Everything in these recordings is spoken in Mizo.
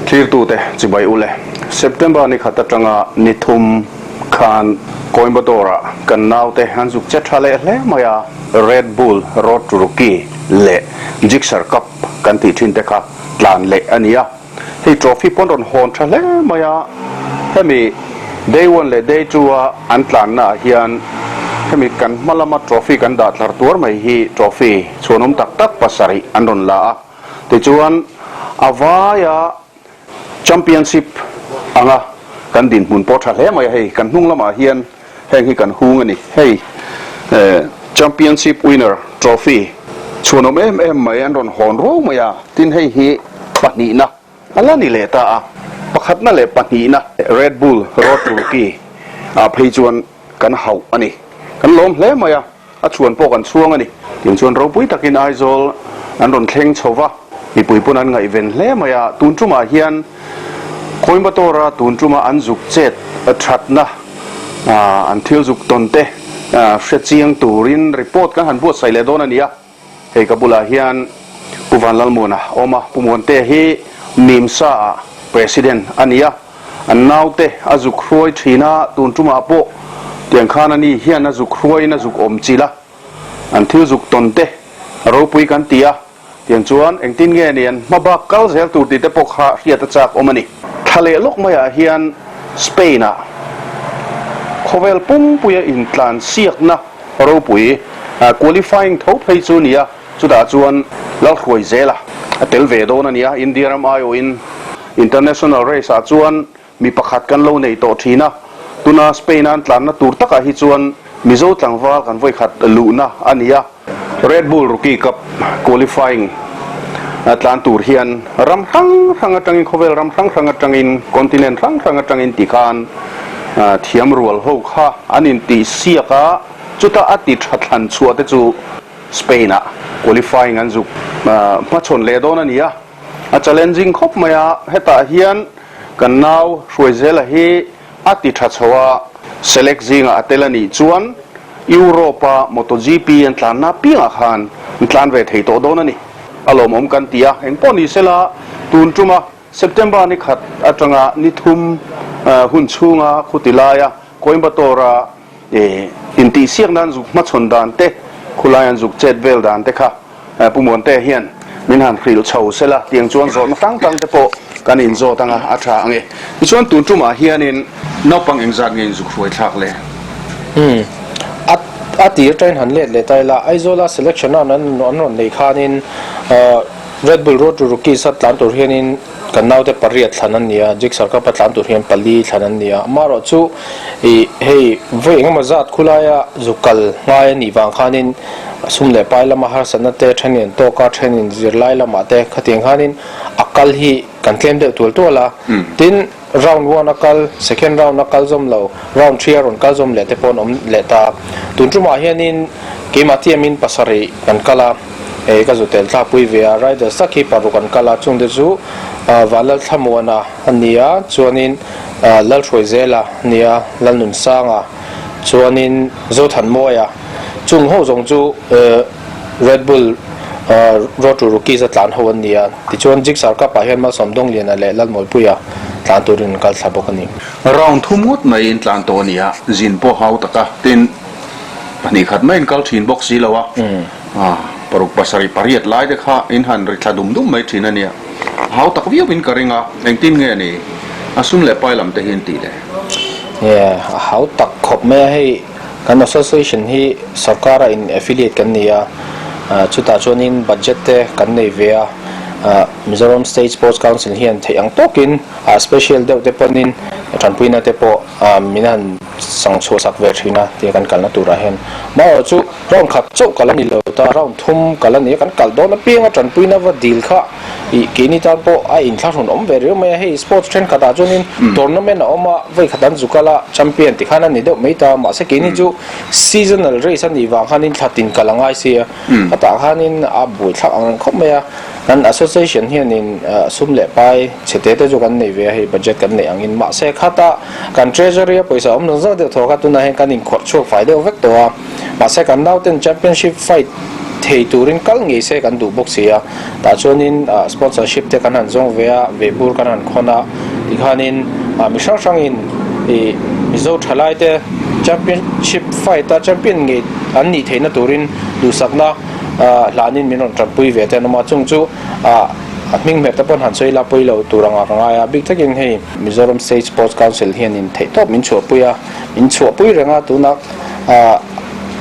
Thlirtute chibai ule, September ni khat atanga ni thum khan Coimbatore-ah kan naute an zuk che tha leh hle mai a, Red Bull Road to Rookie leh Gixxer Cup kan tih thin te kha tlan leh a ni a. Hei trophy pawn rawn hawn tha hle mai a, hemi day one leh day two a an tlanna ah hian hemi kan hma lama trophy kan dah tlar tuar mai hi trophy chhuanawm tak tak pasarih an rawn la a, tichuan a vaia championship anga kan dinhmun pawh tha hle mai a, hei kan hnung lamah hian Heng hi kan hung a ni. Hei Championship winner trophy chhuanawm em em mai an rawn hawn ruau mai a, tin hei hi pahnihna a la ni leh ta a, pakhatna leh pahnihna Red Bull Road to Rookie ah phei chuan kan hauh a ni. Kan lawm hle mai a. A chhuan pawh kan chhuang a ni. Tin chuan ropui takin Aizawl an rawn thleng chho va, mipui pawn an ngaihven hle mai a. Tun tumah hian Coimbatore-a tun tuma an zuk chet thatna an thil zuk tawn te hre chiang turin report kan han buatsaih leh dawn a ni a. Hei ka bulah hian Pu Vanlalmuana a awm a, Pu Muantea hi Mimsa-ah President a ni a. An naute a zuk hruai thin a, tun tumah pawh tiang khan a ni hian a zuk hruaiin a zuk awm chilh a, an thil zuk tawn te ropui kan ti a, tiang chuan engtin nge ni an hma bak kal zel tur tih te pawh kha hriat a chak awm a ni. Thla leh lawk maiah hian Spain-ah khawvel pumpuia intlansiakna ropui qualifying tho phei chu a ni a, chutah chuan Lalhruai zela a tel ve dawn a ni a, India ram aiawhin International race ah chuan mi pakhat kan lo nei tawh thin a, tuna Spain a an tlanna tur takah hi chuan Mizo tlangval kan vawikhat luhna a ni a. Red Bull Rookie Cup qualifying a tlan tur hian ram hrang hrang atangin, khawvel ram hrang hrang atangin, continent hrang hrang atangin ti khan thiam rual ho kha an intihsiak a, chuta a ti tha thlan chhuah te chu Spain ah qualifying an zuk hmachhawn leh dawn a ni a. A challenging khawp mai a, hetah hian kan nau Hruaizela hi a ti tha chho a, select zingah a tel a nih chuan Europe-a MotoGP an tlanna piangah khan an tlan ve thei tawh dawn a ni. A lawmawm kan ti a, engpawh ni sela tun tuma September ni khat atanga ni thum hun chhunga khuti laia Coimbatore-a intihsiak nan zuk hmachhawn dan te, khulai an zuk chet vel dan te kha Pu Muantea hian min han hrilh chho sela, tiang chuan zawhna hrang hrang te pawh kan inzawt anga a tha ang e. Tichuan tun tumah hianin naupang engzat nge inzuk hruai thlak le? Umm, a a tir tain han let leh ta ila, Aizawla selection round an an rawn nei khanin Red Bull Road to Rookies a tlan tur hianin kan naute pariat thlan an ni a, Gixxer Cup a tlan tur hian pali thlan an ni a. Amaherawh chu ih hei vawi engemaw zat khulaia zuk kal ngai a nih vang khanin sum leh pai lama harsatna te thenin an tawk a, thenin zirlai lamah te khatiang khanin a kal hi kan tlem deuh tual tual a. Tin, round one a kal, second round a kal zawm lo, round three a rawn kal zawm leh te pawh an awm leh ta. Tun tumah hianin keimah tiamin pasarih kan kal a, hei ka zu tel thlakpui ve a, riders tak hi paruk an kal a, chungte chu Vanlalthlamuana a ni a, chuanin Lalhruaizela a ni a, Lalnunsanga, chuanin Zothanmawia. Chung ho zawng chu Red Bull Road to Rookies a tlan ho an ni a, tichuan Gixxer Cup ah hian Malsawm Dawngliana leh Lalmawlpuia tlan turin an kal thla bawk a ni. Round thum ngawt mai in tlan tawh a ni a, zin pawh hau tak a, tin pahnih khat mai in kal thin bawk si lo a, paruk pasarih pariat lai te kha in han ri thla dum dum mai thin a nia, hau tak viau in ka ring a, engtin nge ni a sum leh pai lam te hi an tih le? A hau tak khawp mai a hei. Kan association hi sorkara in affiliate kan ni a, chutah chuanin budget te kan nei ve a, Mizoram State Sports Council hian theih ang tawkin special deuh te pawnin tanpuina te pawh min han sang chhuah sak ve thin a tia kan kalna turah hian. Amaherawh chu round khat chauh kal a ni lo ta, round thum kal a ni a, kan kal dawn apianga tanpuina va dil kha Ih, keini tan pawh a inthlahrun awm ve riau mai a, hei sports thenkhatah chuanin tournament a awm a, vawi khat an zu kal a, champion ti khan a ni deuh mai ta, mahse keini chu seasonal race a nih vang khanin thla tin kal a ngai si a, khatah khanin a buai thlak ang reng khawp mai a, kan association hianin sum leh pai chhe te te chu kan nei ve a, hei budget kan neih angin, mahse khata kan treasury a pawisa awm zawng zawng deuh thaw kha tunah hian kan inkhawrh chhuak fai deuh vek tawh a, mahse kan nauten championship fight. thei turin kal ngei se kan duh bawk si a, tah chuanin sponsorship te kan han zawng ve a, vehbur kan han khawn a, tikhanin mi hrang hrangin ih Mizo thalaite championship fight a champion ngei an nih theihna turin duhsakna hlanin min rawn tanpui ve te an awm a, chung chu a hming hmer te pawn han sawi ila pawi lo tur anga ka ngai a, bik takin hei Mizoram State Sports Council hianin theihtawp min chhuahpui a, min chhuahpui reng a, tunah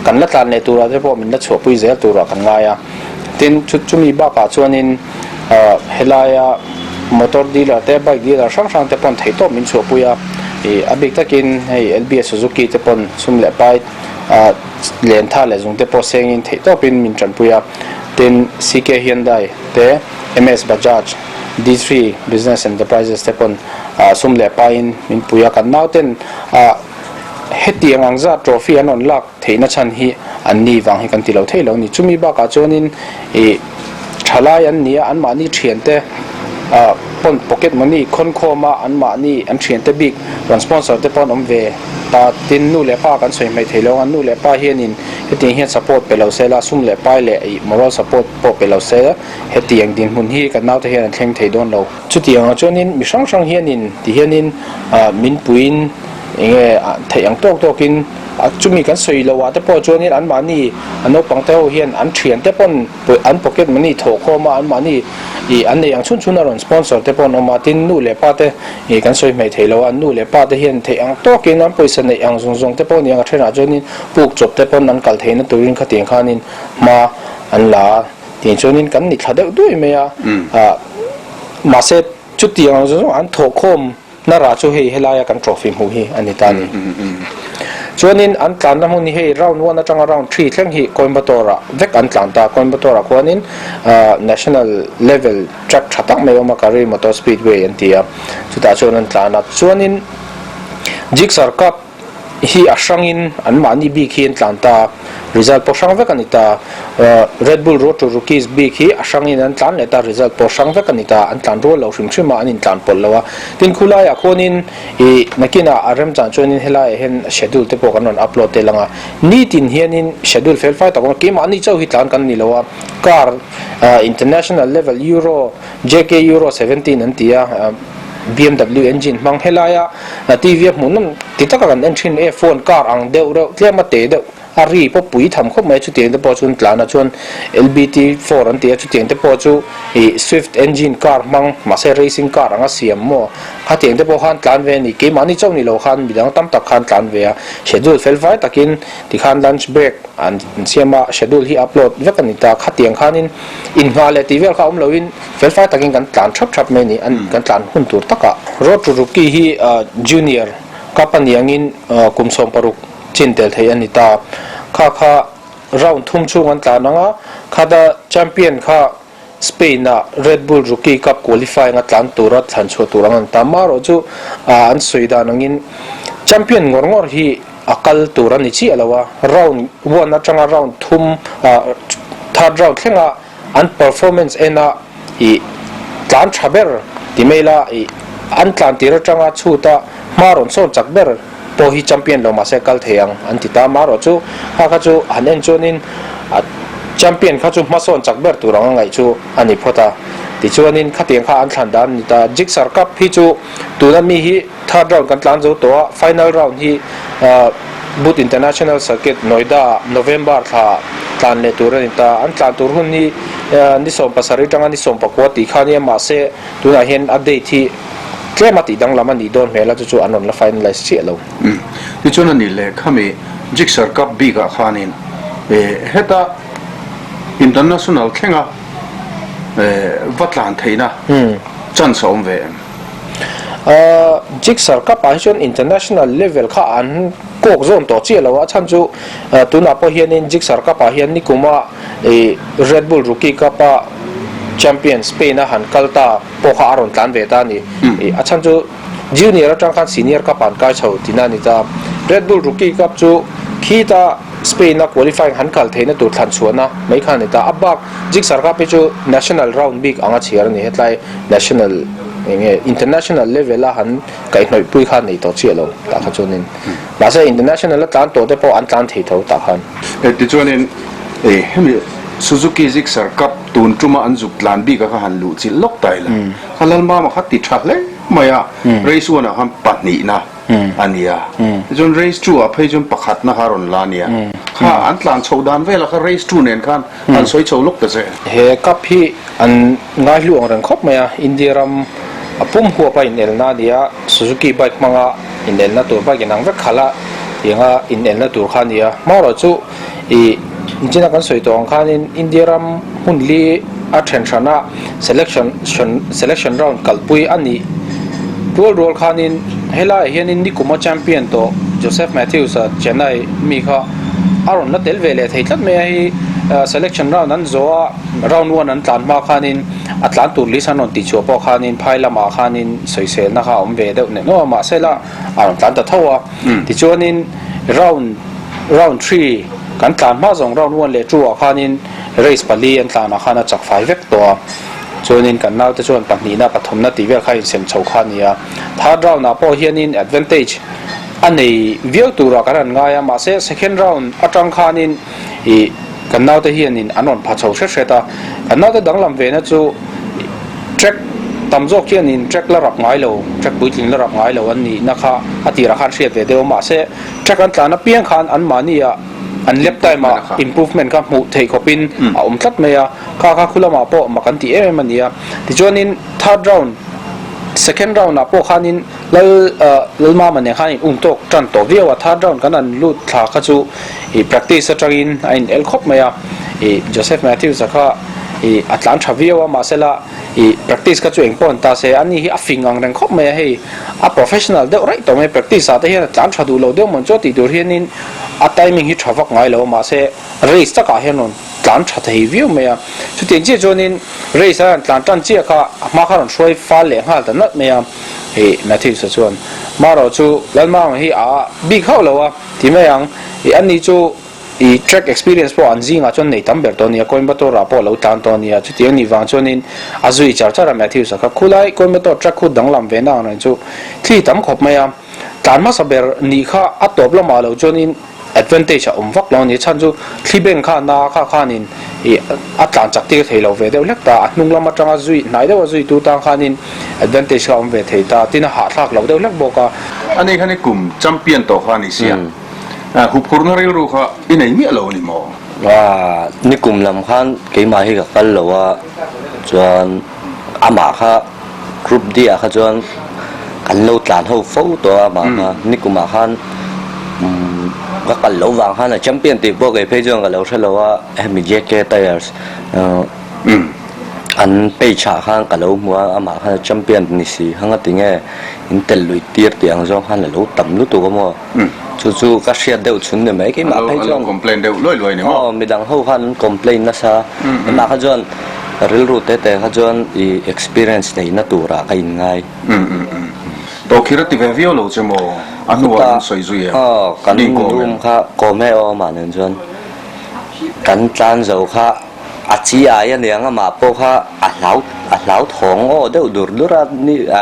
kan la tlan leh turah te pawh min la chhuahpui zel turah kan ngai a, tin chu chumi bakah chuanin helaia motor dealer te bike dealer hrang hrang te pawn theihtawp min chhuahpui a, ih a bik takin hei LBS Suzuki te pawn sum leh pai lentha leh zung te pawh sengin theihtawpin min tanpui a, tin CK Hyundai te MS Bajaj D3 Business Enterprises te pawn sum leh paiin min pui a, kan nauten Hetiang ang zat trophy an rawn lak theihna chhan hi an ni vang hi kan ti lo thei lo a ni. Chumi bakah chuanin ih thalai an ni a, anmahni thiante ah pawn pocket money khawn khawm a, anmahni an thiante bik rawn sponsor te pawh an awm ve ta. Tin, nu leh pa kan sawi hmaih thei lo ang, nu leh pa hianin hetiang hian support pe lo se la, sum leh pai leh ih moral support pawh pe lo se hetiang dinhmun hi kan naute hian an thleng thei dawn lo. Chutiangah chuanin mi hrang hrang hianin ti hianin min puiin enge theih ang tawk tawkin chumi kan sawi loh ah te pawh chuanin anmahni a naupang te ho hian an thian te pawn an pocket money thawh khawm a anmahni ih an nei ang chhun chhun a rawn sponsor te pawh an awm a tin nu leh pa te ih kan sawi hmei thei lo a nu leh pa te hian theih ang tawkin an pawisa neih ang zawng zawng te pawh aniang a thenah chuanin puk chawp te pawn an kal theihna turin khatiang khanin hma an la a. Tih chuanin kan ni thla deuh duai mai a, mahse chutiang ang zawng an thawhkhawm na rah chu hei helaia kan trophy hmuh hi a ni ta a ni. Chuanin an tlanna hmun hi hei round one atanga round three thleng hi Coimbatore ah vek an tlan ta, Coimbatore ah khuanin national level track tha tak mai a awm a, Karri Motor Speedway an ti a, chutah chuan an tlan a. Chuanin Gixxer Cup hi a hrangin anmahni bik hi an tlan ta, result pawh hrang vek a ni ta. Red Bull Road to Rookies bik hi a hrangin an tlan leh ta, result pawh hrang vek a ni ta, an tlan rual lo hrim hrim a, an intlan pawlh lo a. Tin, khulaiah khuanin ih nakinah a remchang chuanin helaiah hian schedule te pawh kan rawn upload tel ang a, nitin hianin schedule fel fai tak awm a, keimahni chauh hi tlan kan ni lo a, car international level Euro, JK Euro 17 an ti a, BMW engine hmang helaia TV a hmuhnawm ti taka kan en thin e phone car ang deuh reuh tlem a te deuh a ri pawh pui tham khawp mai a chutiang te pawh chu an tlan a chuan LBT four an ti a chutiang te pawh chu ih swift engine car hmang mahse racing car anga siam maw khatiang te pawh khan tlan ve a ni keimahni chauh ni lo khan midang tam tak khan tlan ve a schedule fel fai takin tikhan lunch break an siam a schedule hi upload vek a ni ta khatiang khanin Inngah leh tih vel kha awm loin felfai takin kan tlan thap thap mai a ni, kan tlan hun tur takah. Road to Rookie hi Junior Cup a ni angin kum 16 chin tel theih a ni ta. Kha kha round thum chhung an tlan ang a, khata champion kha Spain-ah Red Bull Rookie Cup qualifying a tlan tura thlan chhuah tur ang an ta. Amaherawhchu an sawi dan angin champion ngawr ngawr hi a kal tur a ni chiah lo a, round one atanga round thum third round thlenga an performance ena ih tlan tha ber ti mai la ih an tlan tir atanga chhuta hma rawn sawn chak ber pawh hi champion lo mahse kal thei ang an ti ta marawh chu kha kha chu han en chuanin a champion kha chu hmasawn chak ber tur anga ngaih chu a ni phawt a tichuanin khatiang kha an thlan dan a ni ta Gixxer Cup hi chu tuna mi hi Third round kan tlan zo tawh a, final round hi Buddh International Circuit, Noida-ah November thla tlan leh tur a ni ta. An tlan tur hun hi ni 17 atanga ni 19 tih kha a nia, mahse tunah hian a date hi tlem a tih danglam a nih dawn hmel a, chu chu an rawn la finalize chiah lo. Tichuan a nih leh khami Gixxer Cup bikah khanin heta international thlenga va tlan theihna chance a awm ve em? Gixxer Cup ah hi chuan international level kha an kawk zawn tawh chiah lo a, chhan chu tunah pawh hianin Gixxer Cup ah hian nikuma Red Bull Rookie Cup a champion Spain a han kal ta pawh kha a rawn tlan ve ta a ni. A chhan chu junior atang khan senior cup ah an kai chho tihna a ni ta. Red Bull Rookie Cup chu khita Spain a qualifying han kal theihna tur thlan chhuahna mai kha a ni ta. A bak Gixxer Cup hi chu national round bik anga chhiar a ni hetlai national eng nge international level a han kaihhnawih pui kha nei tawh chiah lo tah kha chuanin mahse international a tlan tawh te pawh an tlan thei tho tah khan. Tichuanin hemi Suzuki Gixxer Cup tun tuma an zuk tlan bik a kha han luh chilh lawk ta ila. Kha Lalmama kha ti tha hle mai a, race one ah khan pahnihna a ni a, tichuan race two ah phei chuan pakhatna kha a rawn la a nia. Kha an tlan chhoh dan velah kha race two nen khan han sawi chho lawk ta che. He cup hi an ngaihlu ang reng khawp mai a, India ram a pum huap a inelna a ni a, Suzuki bike hmanga inelna tur bike inang vek khalh a tianga inelna tur kha a ni a. Hmarawh chu ih inchina kan sawi tawh ang khanin India ram hmun li a then hran a selection selection round kalpui a nih rual rual khanin helaiah hianin nikuma champion tawh Joseph Matthews a Chennai mi kha a rawn la tel ve leh thei tlat mai a hei selection round an zawh a round one an tlan hma khanin a tlan tur list an rawn tih chhuah pawh khanin phai lamah khanin sawiselna kha a awm ve deuh nen aw mahsela a rawn tlan ta tho a tichuanin round round three kan tlan hma zawng round one leh two ah khanin race pali an tlanah khan a chak fai vek tawh a chuanin kan naute chuan pahnihna pathumna tih vel kha a insem chho kha a ni a third round ah pawh hianin advantage a nei viau turah kan han ngai a mahse second round atang khanin ih kan naute hianin an rawn pha chho hret hret a kan naute danglam ve na chu track tam zawk hianin track la rap ngai lo track puitling la rap ngai lo an nihna kha a tirah khan hriat ve deuh a mahse Track an tlan apiang khan anmahni ah an lap time ah improvement kha hmuh theih khawpin a awm tlat mai a, kha kha khu lamah pawh mak an ti em em a ni a. Tichuanin third round, second round ah pawh khanin Lal Lalmama nen khan in um tawk tan tawh viau a, third round kan han lut thla kha chu ih practice atangin a in el khawp mai a, ih Joseph Matthews a kha ih a tlan tha viau a mahsela ih practice kha chu eng pawh an ta se, ani hi a fing ang reng khawp mai a hei. A professional deuh raih tawh mai, practice ah te hian a tlan tha duh lo deuh mawn chu tih tur hianin a timing hi tha vak ngai lo a, mahse race takah hian rawn tlan tha thei viau mai a. Chutiang chiah chuanin race a rawn tlan tan chiah kha a hma kha rawn hruai fal leh nghal ta nalh mai a, hei Matthews-a chuan marawh chu Lalmanga hi a bik hauh lo a ti mai ang, ih ani chu I track experience pawh an zingah chuan nei tam ber tawh a nia, Coimbatore ah pawh a lo tlan tawh a nia, chutiang nih vang chuanin a zui char char a Matthews a kha khulai Coimbatore track khu danglam ve na ang reng chu thli tam khawp mai a, tlan hmasa ber nih kha a tawp lamah lo chuanin advantage a awm vak lo a ni, chhan chu thli beng kha na kha khanin ih a tlan chak tir thei lo ve deuh hlek ta, a hnung lam atanga zui hnai deuha zui tu tang khanin advantage kha a awm ve thei ta, tin a hahthlak loh deuh hlek bawk a. Ani khan i kum champion tawh kha a ni sia. Huphurna rilru kha i nei miah lo a ni maw? Nikum lam khan keimah hi ka kal lo a, chuan amah kha Group D ah kha chuan kan lo tlan ho fo tawh a amah kha nikumah khan ka kal loh vang khan a champion tih pawh kei phei chuan ka lo hre lo a, hemi JK Tyres An page ah khan ka lo hmu a, amah khan a champion ni si kha nga tinge in tel lui tir tih ang zawng khan a lo tam lutuk a maw? Chu chu ka hriat deuh chhun ni mai keimah phei chuan. A lo complain deuh luai luai ni maw? Aw midang ho khan an complain nasa, amah kha chuan rilru te te kha chuan i experience neihna turah ka inngai. Tawhkhir a ti ve viau lo che maw? A hnuah in sawi zui em? Aw kan room kha kawm e aw amah nen chuan kan tlan zo kha. A chi ai a niang amah pawh kha a hlau a hlau thawng aw deuh dur dur a ni a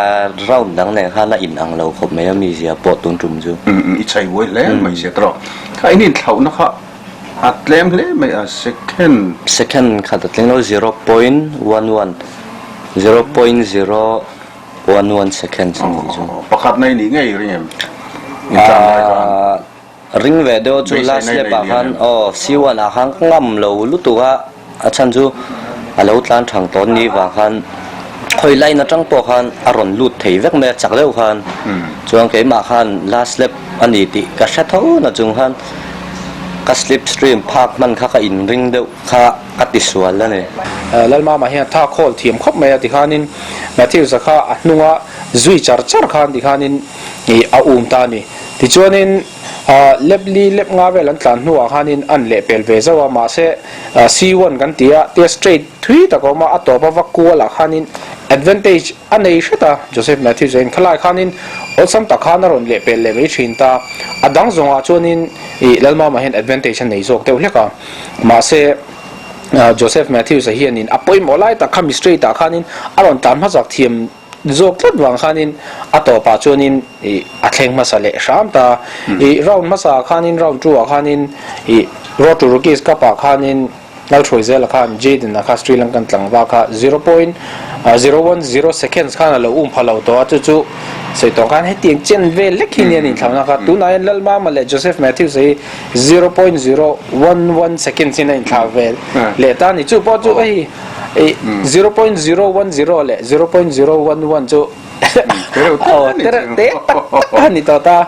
round dang nen khan a in ang lo khawp mai a mizia pawh tun tum chu. Umm i chhai buai hle mai sia tawh. Kha in inthlauhna kha a tlem hle mai a second. Second khat a tling lo 0.11 0.011 seconds a nih chu. Pakhatna i nih ngei ring em? Intlan lai khan. Ring ve deuh chu last lap ah khan aw C1 ah khan ka ngam lo lutuk a, a chhan chu a lo tlan thang tawn ni vang khan hawi line atang pawh khan a rawn lut thei vek mai a chak deuh khan chuan keimah khan last lap a ni tih ka hre tho na chung khan ka slip stream phak hman kha ka in ring deuh kha ka ti sual a ni. Lalmama hian tha khawl thiam khawp mai a tikhanin Matthews-a kha a hnunga zui char char khan tikhanin ih a um ta a ni. Tichuanin lap li lap nga vel an tlan hnuah khanin an lehpel ve zauh a, mahse C1 kan ti a, tia straight thui tak a awm a, a tawp a va kual ah khanin advantage a nei hret a, Joseph Matthews a inkhalai khanin awlsam tak khan a rawn lehpel leh mai thin ta, a dang zawngah chuanin ih Lalmama hian advantage a nei zawk deuh hlek a, mahse Joseph Matthews a hianin a pawimawh lai tak khami straight ah khanin a rawn tlan hmasak thiam Zawk tlat vang khanin a tawpah chuanin ih a thleng hmasa leh hram ta. Ih round hmasa ah khanin round two ah khanin ih Road to Rookies Cup ah khanin Lalhruaizela khan Jayden-a kha Sri Lankan tlangval kha 0.010 seconds khan a lo um pha lo tawh a, chu chu sawi tawh khan hetiang chen vel lek hi nia an inthlauhna kha. Tunah hian Lalmama leh Joseph Matthews-a hi 0.011 seconds in a inthlau vel leh ta a ni. Chu pawh chu hei 0.010 leh 0.011 chu aw tereuh te tak tak a ni tawh ta.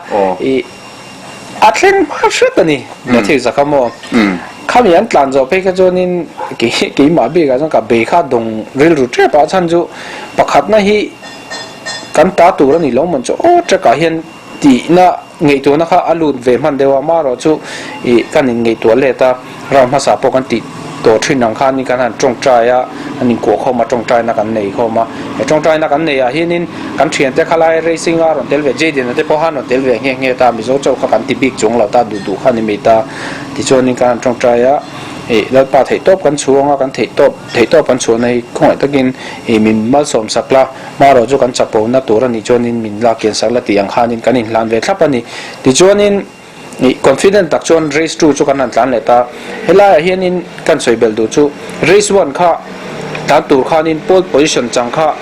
A thleng hma hret a ni Matthews-a kha maw? Khami an tlan zawh phei kha chuanin keimah bikah chuan ka bei kha dawng rilru tep a, a chhan chu pakhatna hi kan ta tur a ni lo mawn chu aw track ah hian tihna ngaihtuahna kha a lut ve hman deuh a, amaherawh chu ih kan inngaihtuah let a, round hmasa pawh kan tih tawh thin ang khanin kan han tawngtai a, an inkuah khawm a tawngtaina kan nei khawm a, he tawngtaina kan neih ah hianin kan thiante khalai racing a rawn tel ve Jayden-a te pawh khan rawn tel ve nghe nghe ta, Mizo chauh kha kan ti bik chung lo ta, duh duh kha a ni mai ta, tichuanin kan han tawngtai a, ih Lalpa theihtawp kan chhuang a, kan theihtawp theihtawp kan chhuahna hi khawngaih takin ih min malsawm sak la, hmarawh chu kan chapona tur a nih chuanin min lak kian sak la tih ang khanin kan inhlan ve thlap a ni, tichuanin. Ih confident tak chuan race two chu kan han tlan leh ta. Helaiah hianin kan sawi belh duh chu race one kha tlan tur khanin pole position chang kha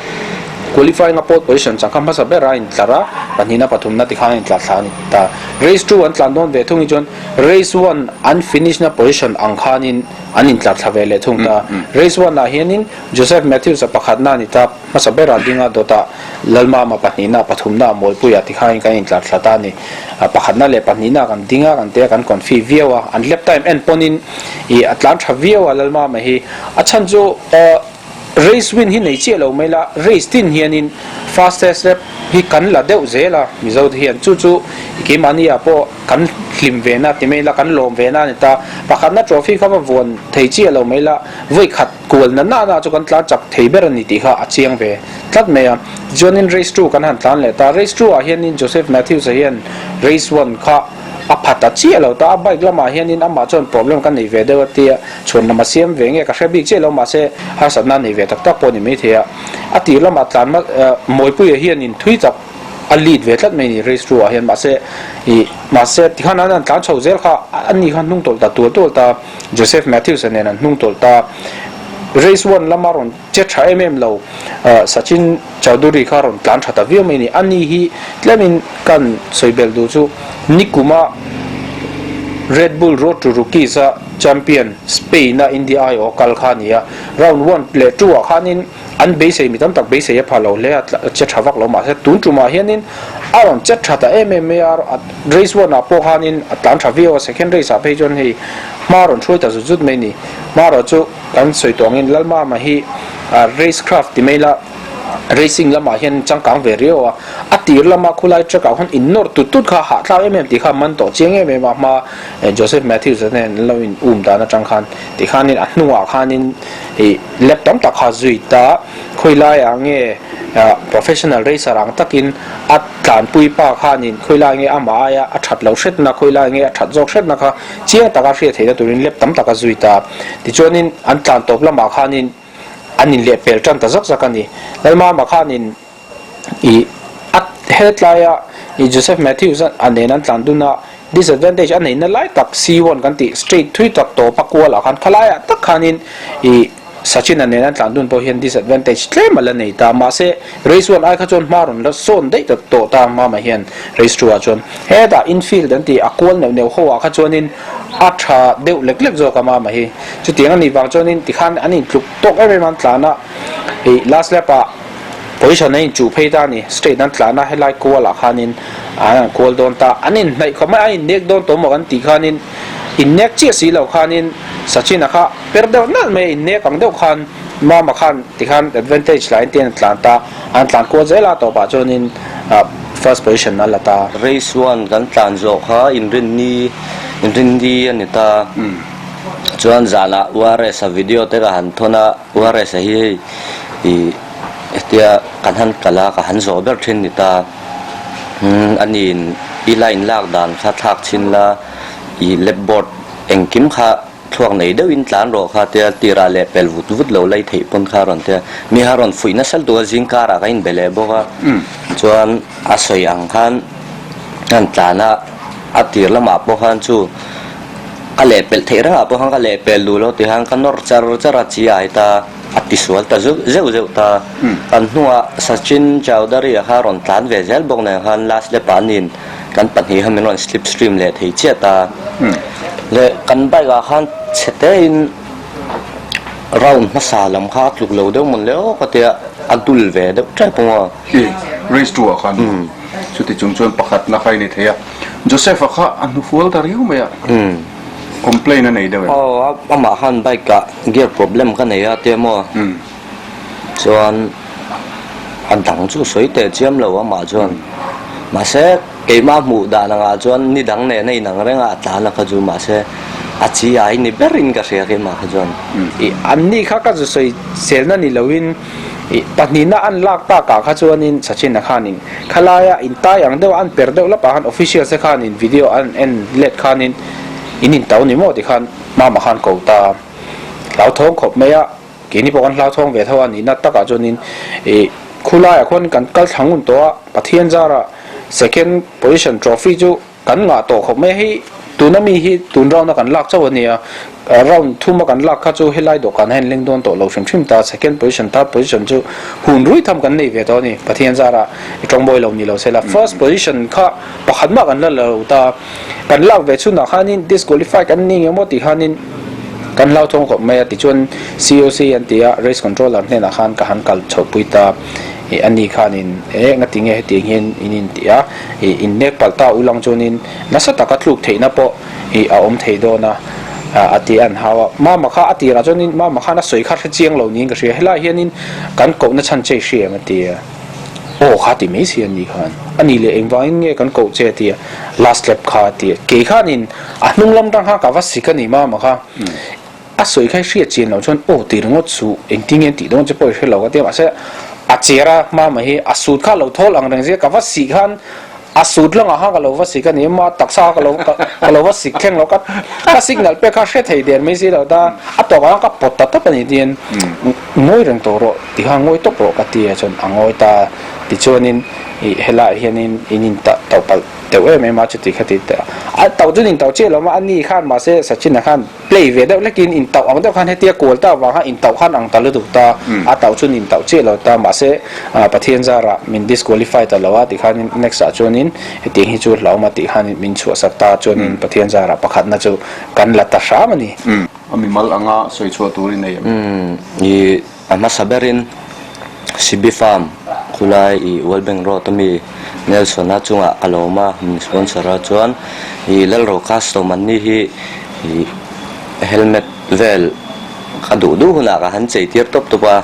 qualifying a pole position chang kha hmasa ber a intlar a, pahnihna pathumna ti khan a intlar thla a ni ta. Race two an tlan dawn ve thung hi chuan race one an finish na position ang khanin an intlar thla ve leh thung ta. Race one ah hianin Joseph Matthews a pakhatna a ni ta, hmasa berah dinga dawtah Lalmama pahnihna pathumna Mawipuia ti khain kan intlar thla ta a ni. Pakhatna leh pahnihna kan ding a, kan te a, kan confi viau a, an lap time en pawnin ih a tlan tha viau a Lalmama hi. A chhan chu race win hi nei chiah lo mai la, race tin hianin fastest lap hi kan la deuh zel a Mizo te hian. Chu chu keimahni ah pawh kan hlim ve na ti mai la, kan lawm ve na a ni ta. Pakhatna trophy kha va vuan thei chiah lo mai la, vawi khat kual na na na chu kan tlan chak thei ber a ni tih kha a chiang ve tlat mai a. Tichuanin race two kan han tlan leh ta, race two ah hianin Joseph Matthews-a hian race one kha a pha ta chiah lo ta, a bike lamah hianin amah chuan problem ka nei ve deuh a tia, chhuan lam a siam ve nge ka hre bik chiah lo mahse harsatna a nei ve tak tak pawh a ni maithei a. A tir lamah tlan Mawipuia hianin thui tak a lead ve tlat mai a ni race two ah hian mahse ih mahse tikhan an han tlan chho zel kha ani kha hnung tawlh ta tual tual ta Joseph Matthews-a nen an hnung tawlh ta race one lama rawn che tha em em lo Sachin Chowdhury kha rawn tlan tha ta viau mai a ni ani hi tlemin kan sawi belh duh chu nikuma Red Bull Road to Rookies a champion Spain a India aiawh a kal kha a ni a round one leh two ah khanin An beisei mi tam tak beisei a pha lo hle a, che tha vak lo mahse tun tumah hianin a rawn che tha ta em em mai a, race one ah pawh khanin a tlan tha viau a, second race ah phei chuan hei hma rawn hruai ta zut zut mai a ni. Hmarawh chu kan sawi tawh angin Lalmama hi race craft ti mai la racing lamah hian changkang ve riau a, a tir lama khulai track ah khawn in nawr tut tut kha hahthlak em em tih kha man tawh chiang em em a, hma Joseph Matthews a nen an lo in um dan atang khan tikhanin a hnungah khanin ih lap tam tak kha zui ta khawi laiah nge professional racer ang takin a tlanpui pa khanin khawi lai nge amah aia a that loh hretna khawi lai nge a that zawk hretna kha chiang taka hriat theihna turin lap tam tak a zui ta tichuanin an tlan tawp lamah khanin an inlehpel tan ta zak zak a ni Lalmama khanin Ih a hetlaia ih Joseph Matthews a nen an tlan dun a, disadvantage a neihna lai tak C1 kan tih straight thui tak tawp a kual ah khan khalaiah tak khanin ih Sachin a nen an tlan dun pawh hian disadvantage tlem a la nei ta mahse race one ai kha chuan hma rawn la sawn daih ta tawh ta mama hian race two ah chuan hetah infield an tih a kual neuh neuh ho ah kha chuanin a tha deuh lek lek zawk a mama hi chutiang a nih vang chuanin tikhan an intluk tawk em em a an tlan a ih last lap ah Position a inchuh phei ta a ni. Straight an tlan a, helai kual ah khanin an han kual dawn ta. An inhnaih khawp mai a, an innek dawn tawh maw kan tih khanin innek chiah si lo khanin Sachin-a kha per deuh nalh mai a, innek ang deuh khan Mama khan tikhan advantage la in an tlan ta. An tlan kual zel a, tawpah chuanin first position a la ta. Race one kan tlan zawh kha inrinni inrinni a ni ta. Chuan zanah URS-a video te ka han thawn a. URS-a hi hei ih hetia kan han kal a ka han zawh ber thin ni ta umm a niin i line lak dan kha thlak chhin la ih lap board engkim kha thluak nei deuhin tlan rawh kha tia tirah leh pel vut vut lo lei theih pawn kha a rawn tia mi kha rawn fuih nasa lutuk a zing karah ka inbe leh bawk a chuan a sawi ang khan an tlan a a tir lamah pawh khan chu. Ka lehpelh theih rengah pawh khan ka lehpelh duh lo tih khan ka nawr char char a, chi ai ta a tisual ta zeuh zeuh zeuh ta. Kan hnungah Sachin Chowdhury-a kha rawn tlan ve zel bawk nen khan last lap ah aniin kan pahnih kha min rawn slip stream leh thei chiah ta. Leh kan bike ah khan chhe tein round hmasa lam kha a tluk lo deuh mawn le aw ka tia a dul ve deuh tep ang aw. I race two ah khan chuti chung chuan pakhatna kha i ni thei a. Joseph-a kha a hnufual ta riau mai a, complain a nei deuh em? Aw, amah khan bike ah gear problem ka nei a tia maw? Chuan a dang chu sawi teh chiam lo amah chuan. Mahse keimah hmuh dan angah chuan ni dang nen a inang reng a, a tlan a kha chu mahse a chi ai ni berin ka hria keimah kha chuan. I anni kha ka zu sawi selna ni loin I pahnihna an lak takah kha chuanin Sachin-a khanin khalaia intai ang deuh a an per deuh lapah khan officials te khanin video an en let khanin in intau ni maw ti khan Mama khan ko ta hlauthawng khawp mai a, keini pawh kan hlauthawng ve tho a nihna takah chuanin i khulaiah khuan kan kal thla ngun tawh a, Pathian zara second position trophy chu Kan ngah tawh khawp mai a, hei tuna mi hi tun round a kan lak chauh a nia, round thum a kan lak kha chu helai dawhkan hian leng dawn tawh lo hrim hrim ta, second position third position chu hun rui tham kan nei ve tawh a ni, Pathian zara i tawngbawi lo ni lo se la, first position kha pakhat mah kan la lo ta, kan lak ve chhunah khanin disqualify kan ni ngemaw tih khanin kan hlauthawng khawp mai a, tichuan COC an ti a, race controller hnenah khan ka han kal chhohpui ta. Ih a ni khanin e nga tinge hetiang hian in in tih a, ih in nek palh ta ulang chuanin nasa taka tluk theihna pawh ih a awm thei dawn a, a ti a an hau a. Mama kha a tirah chuanin mama khan a sawi kha hre chiang lo niin ka hria, helaiah hianin kan kohna chhan che i hria em a ti a, aw kha ti mai si a ni khan, a ni leh engvangin nge kan koh che a ti a, last lap kha a ti a, kei khanin a hnung lam tang khan ka va sik a ni mama kha. A sawi kha i hriat chian loh chuan aw ti ringawt suh, engtin nge an tih dawn che pawh i hre lo ka ti a, mahse a cher a hma mai hi a sut kha a lo thawl ang reng zia ka va sih khan a sut langah khan ka lo va sik a ni a, taksa kha ka lo ka lo va sik thleng lo ka ka signal pek kha hre thei der mai si lo ta a tawpah khan ka pawt ta tawp a ni tiin ngawi reng tawh rawh ti khan ngawi tawp rawh ka ti a chuan a ngawi ta tichuanin ih helaiah hianin in in tauh palh deuh em em a chuti kha ti ta a tauh chu nin tauh chiah lo a ni khan mahse Sachin-a khan Play ve deuh hlekin intauh ang deuh khan hetia kual ta avang khan intauh khan ang ta lutuk ta, a tauh chuan intauh chiah lo ta, mahse Pathian zarah min disqualify ta lo a tih khanin next ah chuanin hetiang hi chu hlauhawm a tih khanin min chhuahsak ta chuanin Pathian zarah pakhatna chu kan la ta hram a ni. A mimal anga sawi chhuah tur i nei em? I a hmasa berin Sibi Farm khulai i World Bank Road ami Nelson-a chungah ka lawm a, min sponsor a chuan i Lalro Custom an ni hi i helmet vel ka duh duh hunah ka han chei tir tawp tawp a,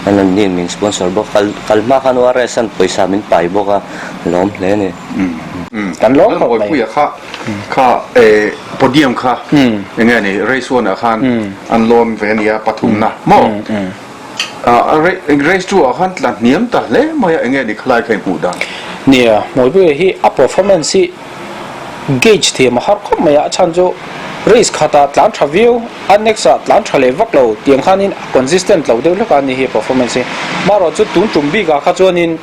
an an niin min sponsor bawk kal kal hma khan ORS an pawisa min pai bawk a, lawm hle a ni. Kan lawm khawp mai. Lalbawipuia kha kha podium kha eng nge ni race one ah khan an lawm ve a nia pathumna maw? Race 2 ah khan tla hniam ta hle mai a, enge ni khalai kha i hmuh dan? Nia, Mawipuia hi a performance hi gauge thiam a har khawp mai a, a chhan chu race khatah tlan tha viau, a next ah tlan tha leh vak lo tiang khanin a consistent lo deuh hlek a ni hi a performance hi. Marawh chu tun tum bikah kha chuanin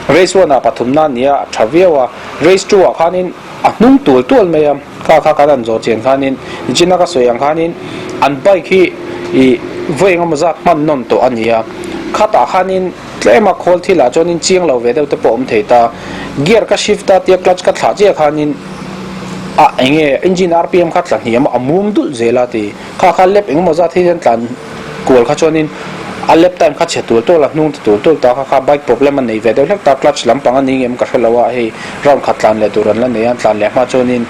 race 1 ah pathumna a ni a, a tha viau a, race 2 ah khanin a hnung tual tual mai a, kha kha kan han zawh chian khanin nichina ka sawi ang khanin an bike hi ih vawi engemaw zat hman nawn tawh a ni a, khatah khanin tlema khawl thilah chuanin chiang lo ve deuh te pawh a awm thei ta, gear ka shift a tia clutch ka thlah chiah khanin a enge engine rpm kha tla hniam a, a mum dulh zel a ti, kha kha lap engemaw zat hi hian tlan kual kha chuanin a lap time kha chhe tul tul a, hnung ti tul tul ta kha kha bike problem a nei ve deuh hlek ta, clutch lampang a ni ngem ka hre lo a hei. Round khat tlan leh tur an la nei a, tlan leh hma chuanin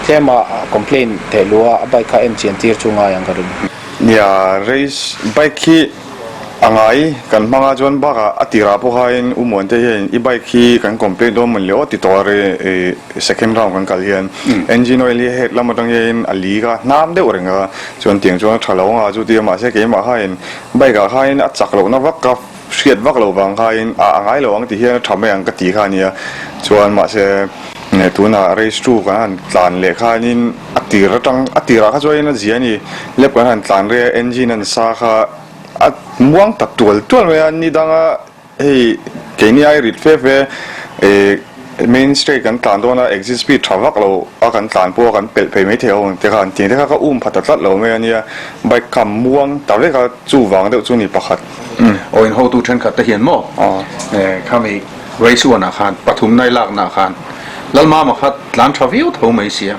tlema complain theh luh a, a bike kha en chian tir chu ngai ang ka ring. Nia, race bike hi a ngai kan hmang a chuan bakah a tirah pawh khain U Muante hian i bike hi kan complain dawn mawn le aw ti tawh a ri second round kan kal hian engine oil hi head lam atang hian a li kha hnam deuh reng a chuan tiang chuan a tha lo anga chu tia mahse keimah khain bike ah khain a chak lohna vak ka Hriat vak lo vang khain a a ngai lo ang ti hian a tha mai ang ka ti kha a nia. Chuan mahse tunah race two kan han tlan leh khanin a tir atang a tirah kha chuanin a zia a ni. Lap kan han tlan rei a engine an sa kha a muang tak tual tual mai a, ni danga hei keini ai rit fe fe eh. Main straight kan tlan dawn a, exit speed tha vak lo a kan tlan pawh a kan pelh phei maithei ho ang te kha an ti ang te kha ka um pha ta tlat lo mai a nia, bike kha muang ta vek a chuvang deuh chu ni pakhat. Aw in hotu thenkhat te hian maw khami race one ah khan pathum nai lak nah khan Lalmama kha tlan tha viau tho mai sia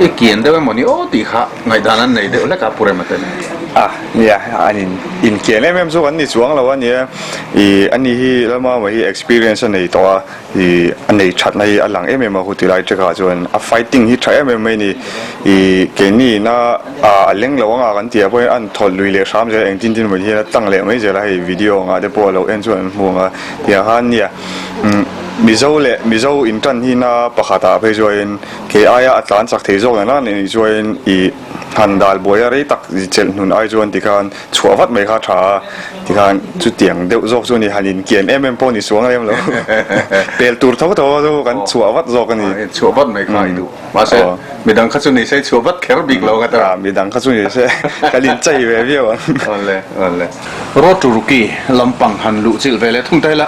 i kian deuh emaw ni aw tih kha ngaihdan an nei deuh hlek a Pu Rema te nen. A nia an in inkian em em chu kan ni chuang lo a nia i ani hi Lalmama hi experience a nei tawh a I a nei thatna hi a lang em em a huti lai trekah chuan a fighting hi tha em em mai a ni. I keini ina a leng lo anga kan tih ah pawhin an thawlh lui leh hram zel a engtin tin mawni hian a tlang leh mai zel a hei video angah te pawh a lo en chuan an hmu ang a tiang khan nia Mizo leh Mizo intan hi na pakhat ah phei chuanin kei aia a tlan chak thei zawk na nan anih chuanin i han dal buai a rei tak chelh hnun ai chuan tikhan Chhuah vat mai kha tha a, tikhan chutiang deuh zawk chu a ni, han inkian em em pawh ni suang lem lo. Pel tur tho tho chu kan chhuah vat zawk a ni. Chhuah vat mai kha i duh. Mahse, midang kha chu ni se i chhuah vat kher bik lo ka ta. Midang kha chu ni se kan inchei ve viau ang. Awle, awle. Road to Rookie lampang han luh chilh ve leh thung ta ila,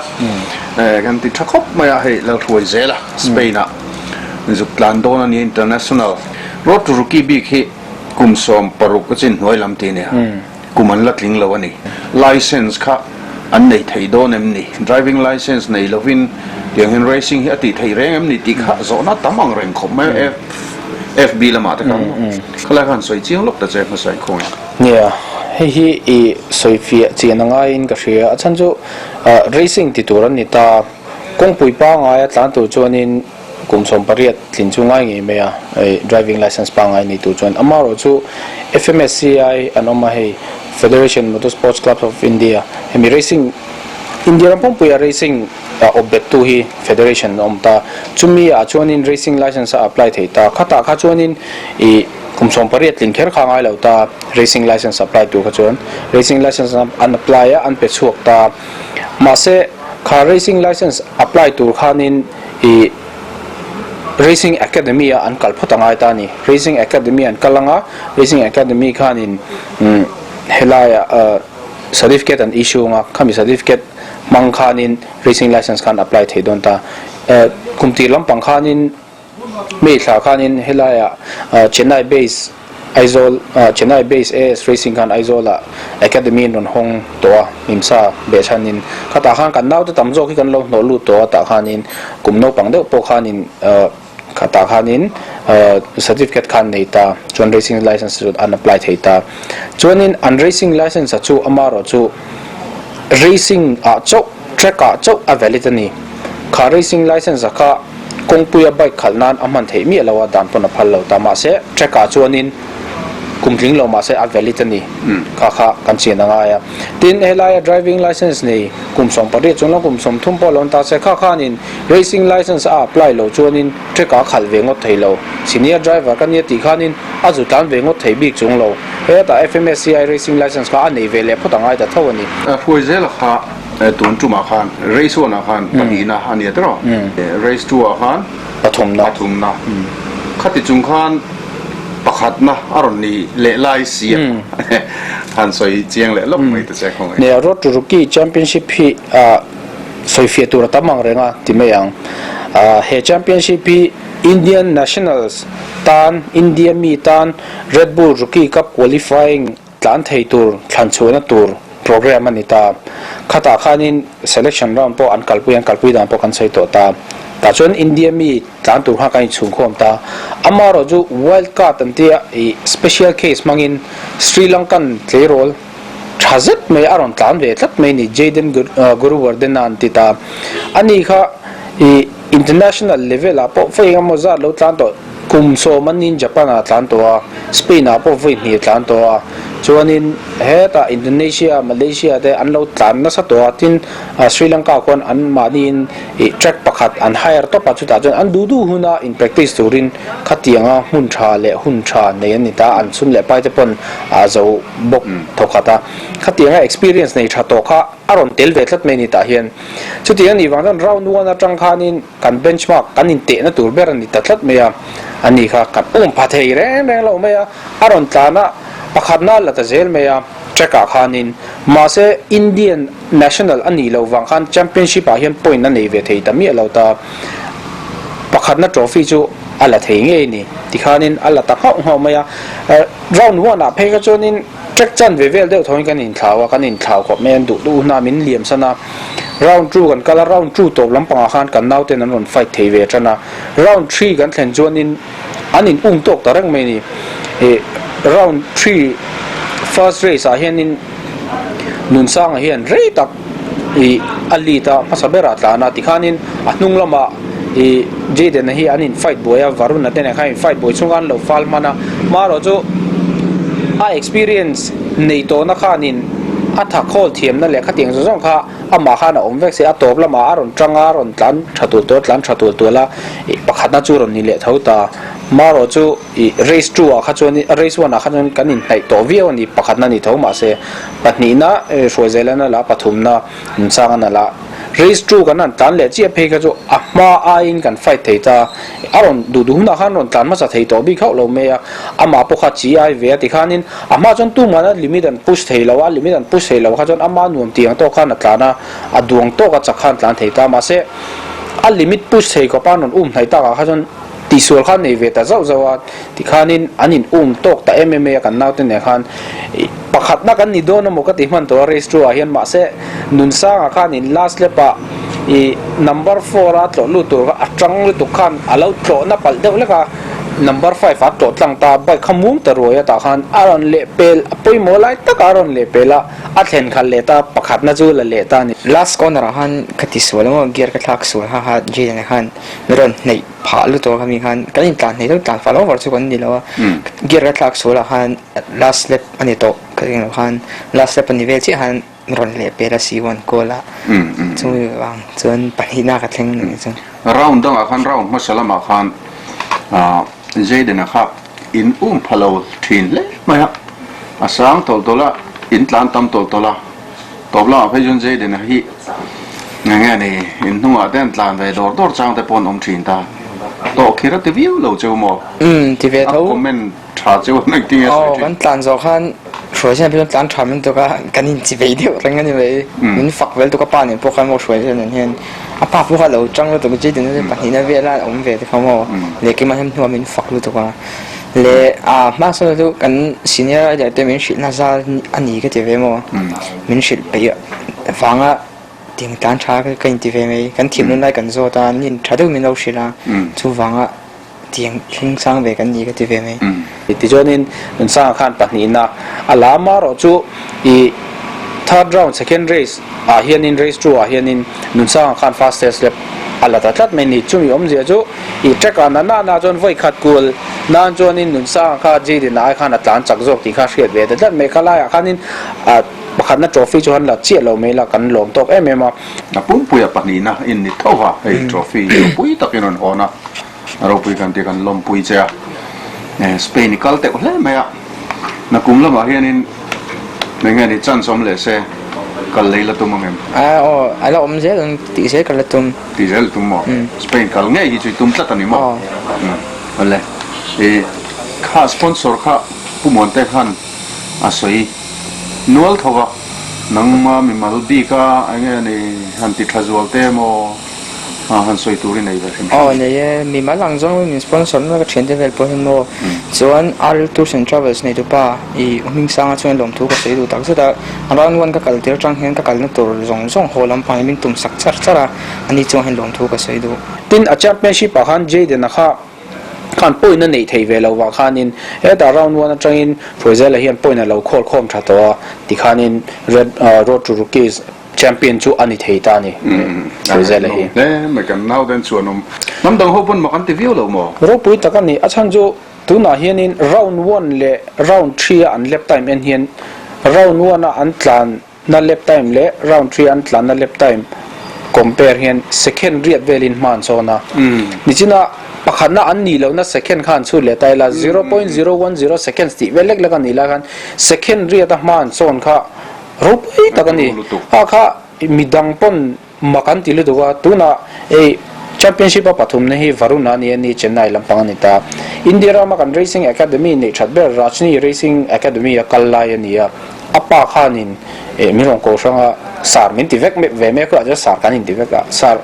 kan ti tha khawp mai a, hei Lalhruai zel a, Spain ah zuk tlan dawn a ni International. Road to Rookie bik hi Kum 16 a chin hnuai lam ti nia, kum an la tling lo a ni. Licence kha an nei thei dawn em ni? Driving licence nei lovin tiang hian racing hi a tih theih reng em ni tih kha zawhna tam ang reng khawp mai a, FB lamah te khan khalai khan sawi chiang lawk ta che hmasa inkhawng in. Nia, hei hi i sawi fiah chian a ngaiin ka hria. A chhan chu racing ti tur an ni ta, kawngpui pangaia tlan tur chuanin Kum 18 tlin chu ngai ngei mai a, hei driving licence pangngai nei tur chuan. Amaherawhchu FMSCI an awm a, hei Federation Motor Sports Clubs of India, hemi racing India ram pumpuia racing awp bet tu hi federation an awm ta. Chumi ah chuanin racing licence a apply thei ta. Khatah kha chuanin ih kum 18 tlin kher kha ngai lo ta racing licence apply tur kha chuan. Racing licence an apply a, an pe chhuak ta. Mahse kha racing licence apply tur khanin I Racing Academy a an kal phawt a ngai ta a ni. Racing Academy an kal anga, Racing Academy khanin helaiah certificate an issue anga, khami certificate hmang khanin racing license khan apply thei dawn ta. Kum tir lampang khanin May thla khanin helaiah Chennai base Aizawl Chennai base AS Racing khan Aizawlah Academy an rawn hawng tawh a, Mimsa behchhanin khatah khan kan naute tam zawk hi kan lo hnawh lut tawh a, tah khanin kum naupang deuh pawh khanin khatah khanin certificate khan nei ta chuan racing license chu an apply thei ta. Chuanin an racing license a chu amaherawh chu racing ah chauh track ah chauh a valid a ni. Kha racing license a kha Kawngpuia bike khalh nan a hman theih miah lo a, dan pawn a phal lo ta. Mahse, track ah chuanin kum tling lo mahse a valid a ni. Kha kha kan chian a ngai a. Tin, helaia driving licence nei kum 18 chuan lo kum 30 pawh lo an ta se, kha khanin racing licence a apply lo chuanin track ah a khalh ve ngawt thei lo. Senior driver ka nia tih khanin a zu tlan ve ngawt thei bik chung lo. Hetah FMSCI racing licence kha a nei ve leh phawt a ngai ta tho a ni. Hruai zela kha Tun tumah khan race one ah khan pahnihna a ni a tiraw? Race two ah khan pathumna pathumna khati chung khan pakhatna a rawn ni leh lai si a han sawi chiang leh lawk mai ta che khawngaih. Nia Road to Rookie Championship hi sawi fiah tur a tam ang reng a ti mai ang. He championship hi Indian Nationals tan India mi tan Red Bull Rookie Cup qualifying Tlan thei tur thlan chhuahna tur programme a ni ta. Khatah khanin selection round pawh an kalpui an kalpui dan pawh kan sawi tawh ta. Tah chuan India mi tlan tur khan kan inchhungkhawm ta. Amaherawh chu wild card an tia ih special case hmangin Sri Lankan tleirawl tha zet mai a rawn tlan ve tlat mai a ni Jayden Guruwardena an ti ta. Ani kha ih international level ah pawh vawi engemaw zat lo tlan tawh. Kum sawm an niin Japan ah tlan tawh a, Spain ah pawh vawi hnih a tlan tawh a, chuanin hetah Indonesia, Malaysia te an lo tlan nasa tawh a, tin Sri Lanka khuan an mahniin ih track pakhat an hire tawp a, chutah chuan an duh duh huna in practice turin khatianga hmun tha leh hun tha nei an ni ta, an chhun leh pai te pawn a zo bawk thawkhat a, khatianga experience nei tha tawh kha a rawn tel ve tlat mai a ni tah hian. Chutiang a nih vang chuan round one atang khanin Kan benchmark kan intehna tur ber a ni ta tlat mai a, a ni kha kan awm pha thei reng reng lo mai a, a rawn tlan a, pakhatna a la ta zel mai a, track ah khanin. Mahse Indian national a nih loh vang khan championship ah hian point a nei ve thei ta miah lo ta. Pakhatna trophy chu a la thei ngei a ni. Tikhanin a la ta nghauh nghauh mai a. Round one ah phei kha chuanin track chanve vel deuh thawngin kan inthlau a, kan inthlau khawp mai a, duh duh huna min liam san a. Round two kan kal a, round two tawp lampangah khan kan nauten an rawn fight thei ve tan a. Round three kan thlen chuanin an in um tawk ta reng mai a ni. Ih round three first race ah hianin Nunsanga hian rei tak ih a lead a hmasa berah tlan a tikhanin a hnung lamah ih Jayden a hi an in fight buai a Varun a te nen khan in fight buai chhung a an lo fal hman a marawh chu a experience nei tawhna khanin a tha khawl thiamna leh khatiang zawng zawng kha amah khan a awm vek se a tawp lamah a rawn tang a a rawn tlan tha tual tual tlan tha tual tual a ih pakhatna chu rawn ni leh tho ta marawh chu Ih race two ah kha chuan race one ah kha chuan kan inhnaih tawh viau a ni, pakhatna ni tho mahse pahnihna Hruaizelan a la a, pathumna Nunsang a la. Race two kan han tlan leh chiah phei kha chu a hma aiin kan fight thei ta, a rawn duh duh hunah khan rawn tlan hmasa thei tawh bik hauh lo mai a, amah pawh kha chi ai ve a ti khanin a hma chuan tumah a limit an push thei lo a, limit an push thei lo kha chuan ama nuam tih ang tawk khan a tlan a, a duang tawk a chak khan tlan thei ta mahse a limit push thei khawpa an rawn um hnaih takah kha chuan Tihsual kha nei ve ta zauh zauh a, tikhanin an in um tawk ta em em mai a kan naute nen khan pakhatna kan ni dawn emaw ka ti hman tawh a race two ah hian mahse Nunsanga khanin last lap ah ih number four a tlawh lut tur kha a tang lutuk khan a lo tlawhna palh deuh lek a, number five ah a tlawh tlang ta a, bike kha mum ta ruai a tah khan a rawn leh pel a pawimawh lai tak a rawn leh pel a, a thlen khalh leh ta pakhatna chu la leh ta a ni. Last corner ah khan ka tisual emaw gear ka thlak sual ha ha Jayden ah khan min rawn hnaih phah lutuk a khami khan kan intlan hnei deuh tlan fal over chu kan ni lo a gear ka thlak sual ah khan last lap a ni tawh ka ring lo khan last lap a ni vel chiah khan rawn leh pel a C one call ah chumi vang chuan pahnihna ka thleng a nih chu. Round dangah khan round hmasa lamah khan Jayden-a kha in um pha lo thin hle mai a, a sang tawlh tawlh a, in tlan tam tawlh tawlh a. Tawp lamah phei chuan Jayden-a hi nge nge ni, in hnungah te an tlan ve dawr dawr chang te pawh an awm thin ta. Tawh khir a ti viau lo cheu maw? Umm, ti ve tho. A comment tha cheu an engtin nge a sawi Aw, thin? kan tlan zawh khan Hruaizen phei chuan tlan tha min tuk a, kan inchi ve deuh reng a ni mai. Min fak vel tuk a pa nen pawh khan maw Hruaizen nen hian a pa pawh kha a lo tang lutuk Jayden-a chu pahnihna vel a awm ve te kha maw leh keimah hian hnuah min fak lutuk a. Leh a hmasa chu kan senior rider te min hrilh nasa a ni ka ti ve maw? Min hrilh peih vanga ding tlan tha ka inti ve mai. Kan thiam lun lai kan zawt a, nin tha deuh min lo hrilh a, chuvanga tiang thleng sang ve kan ni ka ti ve mai. Tichuanin Nunsanga khan pahnihna a la amarawh chu ih third round second race ah hianin race two ah hianin Nunsanga khan fastest lap a la ta tlat mai a ni. Chumi awmzia chu ih track ah na na na chuan vawi khat kual nan chuanin Nunsanga kha Jayden ai khan a tlan chak zawk tih kha hriat ve ta tlat mai. Kha laiah khanin ah pakhatna trophy chu han la chiah lo mai la kan lawm tawk em em a. A pumpuia pahnihna in ni tho va, hei trophy ropui takin rawn hawn a. A ropui kan tih kan lawmpui che a, Spain i kal teuh hle mai a, nakum lamah hianin eng nge ni chance awm leh se kal lei la tum ang em? Aw, a la awm zel ang tih zel ka la tum. Tih zel i tum maw? Spain kal ngei hi chu i tum tlat a ni maw? Awle, i kha sponsor kha Pu Muante khan a sawi nual tho va, nangma mimal bik a eng nge ni han ti tha zual te maw? Han sawi tur i nei ve hrim hrim. Aw nei e, mimal ang zawng min sponsor na ka thiante vel pawh hian maw chuan RL Tours and Travels neitupa i Hmingsanga chuan lawmthu ka sawi duh tak zet a, round one ka kal tir atang hian ka kalna tur zawng zawng haw lampang hi min tum sak char char a, ani chuan hian lawmthu ka sawi duh. Tin, a championship ah khan Jayden-a kha khan point a neih theih ve lo vang khanin hetah round one atangin Hruaizela hian point a lo khawl khawm tha tawh a, tikhanin Red Road to Rookies Champion chu a ni thei ta a ni, Hruaizela hi. Hle mai kan nau den chuan awm. Hnam dang ho pawn mak an ti viau lo maw? Ropui tak a ni. A chhan chu tunah hianin round one leh round three a an lap time en hian round one a an tlan na lap time leh round three a an tlan na lap time compare hian second riat velin hma an sawn a. Nichina pakhatna an nih lohna second kha an chhut leh ta ila 0.010 seconds tih vel lek lek a nih lai khan second riat a hma an sawn kha Ropui tak a ni. A kha midang pawn mak an ti lutuk a, tunah ei Championship a pathumna hi Varun a ni a ni, Chennai lampang a ni ta. India rama kan Racing Academy neih that ber Rajni Racing Academy a kal lai a ni a, a pa khanin eh min rawn ko hrang a. Sir min ti vek ve mek a, chuan sir kan inti vek a, Sir